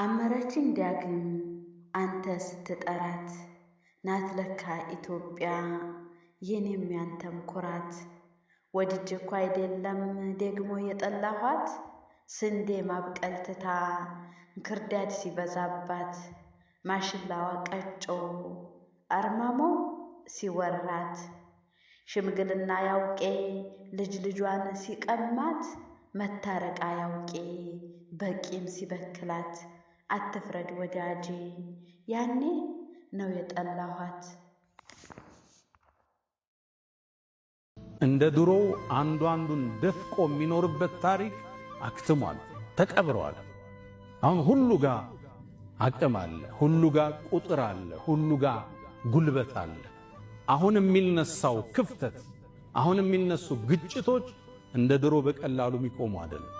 አመረችኝ ዳግም አንተ ስትጠራት፣ ናት ለካ ኢትዮጵያ የኔም ያንተም ኩራት። ወድጄ እኮ አይደለም ደግሞ የጠላኋት፣ ስንዴ ማብቀል ትታ እንክርዳድ ሲበዛባት፣ ማሽላዋ ቀጮ አርማሞ ሲወራት፣ ሽምግልና ያውቄ ልጅ ልጇን ሲቀማት፣ መታረቃ ያውቄ በቂም ሲበክላት፣ አትፍረድ ወዳጄ ያኔ ነው የጠላኋት። እንደ ድሮ አንዱ አንዱን ደፍቆ የሚኖርበት ታሪክ አክትሟል፣ ተቀብረዋል። አሁን ሁሉ ጋር አቅም አለ፣ ሁሉ ጋር ቁጥር አለ፣ ሁሉ ጋር ጉልበት አለ። አሁን የሚነሳው ክፍተት፣ አሁን የሚነሱ ግጭቶች እንደ ድሮ በቀላሉ የሚቆሙ አይደለም።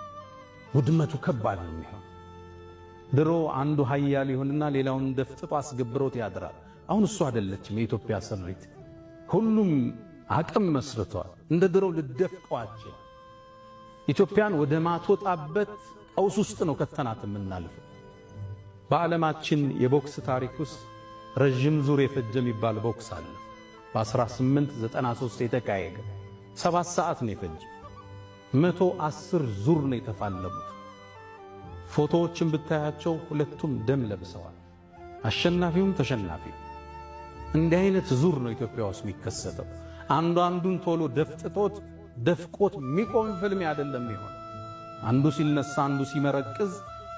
ውድመቱ ከባድ ነው የሚሆን። ድሮ አንዱ ሀያል ይሆንና ሌላውን ደፍጥጦ አስገብሮት ያድራል። አሁን እሱ አይደለችም የኢትዮጵያ ስሪት። ሁሉም አቅም መስርተዋል። እንደ ድሮ ልደፍቀዋቸው ኢትዮጵያን ወደ ማትወጣበት ቀውስ ውስጥ ነው ከተናት የምናልፈው። በዓለማችን የቦክስ ታሪክ ውስጥ ረዥም ዙር የፈጀ የሚባል ቦክስ አለ። በ1893 የተካሄደ 7 ሰዓት ነው የፈጀ። 110 ዙር ነው የተፋለሙት። ፎቶዎችን ብታያቸው ሁለቱም ደም ለብሰዋል። አሸናፊውም ተሸናፊው። እንዲህ አይነት ዙር ነው ኢትዮጵያ ውስጥ የሚከሰተው። አንዱ አንዱን ቶሎ ደፍጥጦት ደፍቆት የሚቆም ፍልሚያ አይደለም ይሆን። አንዱ ሲነሳ አንዱ ሲመረቅዝ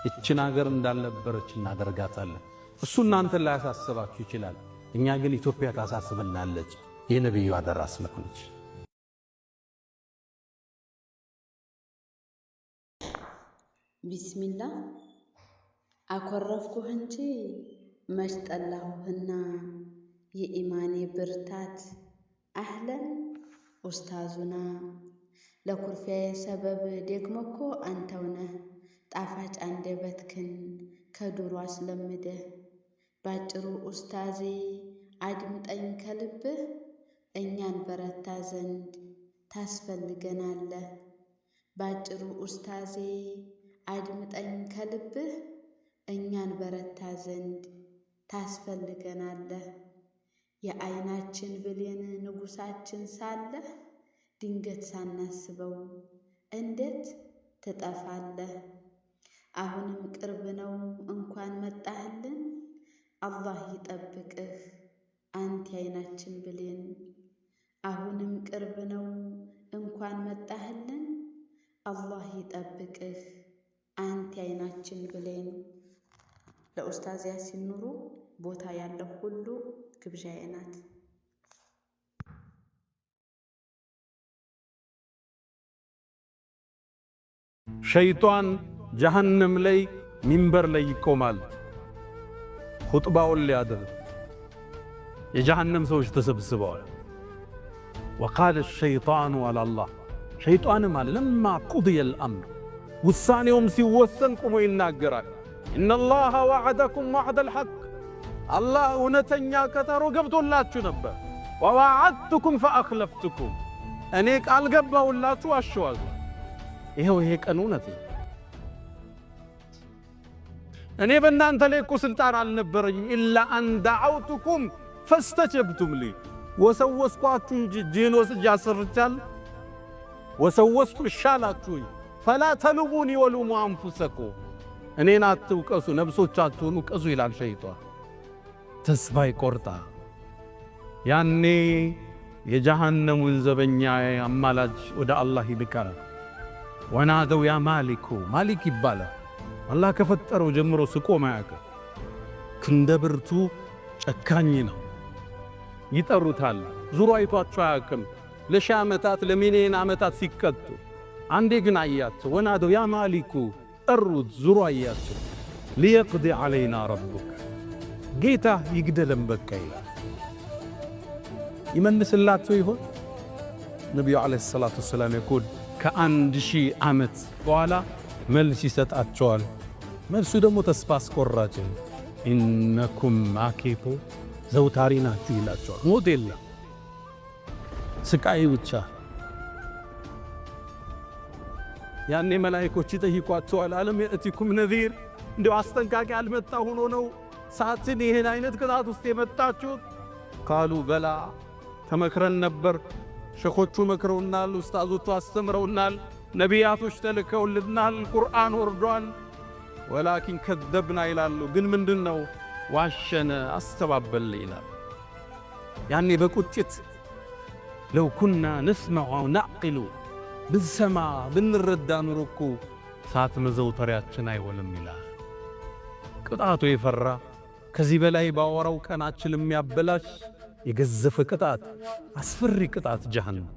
እችን ሀገር እንዳልነበረች እናደርጋታለን። እሱ እናንተን ላያሳስባችሁ ይችላል። እኛ ግን ኢትዮጵያ ታሳስበናለች። የነቢዩ አደራ ስለሆነች። ቢስሚላ፣ አኮረፍኩህ እንጂ መች ጠላሁህና፣ የኢማኔ ብርታት አህለን ኡስታዙና። ለኩርፊያዬ ሰበብ ደግሞ እኮ አንተው ነህ፣ ጣፋጭ አንደበትክን ከዱሮ አስለምደህ። ባጭሩ ኡስታዜ አድምጠኝ ከልብህ፣ እኛን በረታ ዘንድ ታስፈልገናለህ። ባጭሩ ኡስታዜ አድምጠኝ ከልብህ፣ እኛን በረታ ዘንድ ታስፈልገናለህ። የዓይናችን ብሌን ንጉሳችን ሳለህ፣ ድንገት ሳናስበው እንዴት ትጠፋለህ? አሁንም ቅርብ ነው እንኳን መጣህልን፣ አላህ ይጠብቅህ አንተ የዓይናችን ብሌን። አሁንም ቅርብ ነው እንኳን መጣህልን፣ አላህ ይጠብቅህ አንተ የዓይናችን ብሌን። ለኡስታዝ ያሲን ኑሩ ቦታ ያለው ሁሉ ግብዣዬ ናት። ሸይጧን ጀሃነም ላይ ሚንበር ላይ ይቆማል፣ ኹጥባውን ሊያደርግ የጀሃነም ሰዎች ተሰብስበዋል። وقال الشيطان አለ አላህ፣ ሸይጧንም አለ لما قضي الأمر ውሳኔውም ሲወሰን ቁሞ ይናገራል። إن الله وعدكم وعد الحق አላህ እውነተኛ ቀጠሮ ገብቶላችሁ ነበር። ووعدتكم فأخلفتكم እኔ ቃል ገባሁላችሁ፣ ዋሸኋችሁ። ይኸው ይሄ ቀን እውነት ነው። እኔ በእናንተ ላይ እኮ ስልጣን አልነበረኝም። إلا أن دعوتكم فاستجبتم لي ወሰወስኳችሁ እንጂ ጂን ወስጄ አሰርቻለሁ። ወሰወስኩ እሻላችሁኝ። فلا تلوموني ولوموا أنفسكم እኔን አትውቀሱ ነፍሶቻችሁን ውቀሱ ይላል ሸይጣን። ተስፋ ይቆርጣል። ያኔ የጀሃነሙን ዘበኛ አማላጅ ወደ አላህ ይልካል። ونادوا يا مالك ማሊክ ይባላል። አላህ ከፈጠረው ጀምሮ ስቆ ማያውቅ ክንደ ብርቱ ጨካኝ ነው። ይጠሩታል። ዙሮ አይቷቸው አያውቅም። ለሺህ ዓመታት ለሚሊዮን ዓመታት ሲቀጡ፣ አንዴ ግን አያቸው። ونادوا يا مالك ጠሩት። ዙሮ አያቸው። ليقض علينا ربك ጌታ ይግደለን በቃ ይላል። ይመልስላቸው ይሆን? ነቢዩ عليه الصلاة والسلام يقول ከ1000 ዓመት በኋላ መልስ ይሰጣቸዋል። መልሱ ደግሞ ተስፋ አስቆራጭ ነው። إنكم ماكثون ዘውታሪ ናችሁ ይላቸዋል። ሞት የለም፣ ስቃይ ብቻ። ያኔ መላኢኮች ይጠይቋቸዋል። ألم يأتكم نذير፣ እንዲያው አስጠንቃቂ አልመጣ ሆኖ ነው ሳትን ይህን አይነት ቅጣት ውስጥ የመጣችሁት? قالوا بلى፣ ተመክረን ነበር። ሸኾቹ መክረውናል፣ ኡስታዞቹ አስተምረውናል፣ ነቢያቶች ተልከውልናል፣ ቁርአን ወርዷል። ولكن كذبنا ይላሉ። ግን ምንድን ነው ዋሸነ፣ አስተባበል ይላል። ያኔ በቁጭት لو كنا نسمع أو نعقل፣ ብንሰማ ብንረዳ ኑሮ እኮ እሳት መዘውተሪያችን አይሆንም ይላል። ቅጣቱ የፈራ፣ ከዚህ በላይ ባወራው ቀናችን የሚያበላሽ የገዘፈ ቅጣት፣ አስፈሪ ቅጣት ጀሃነም።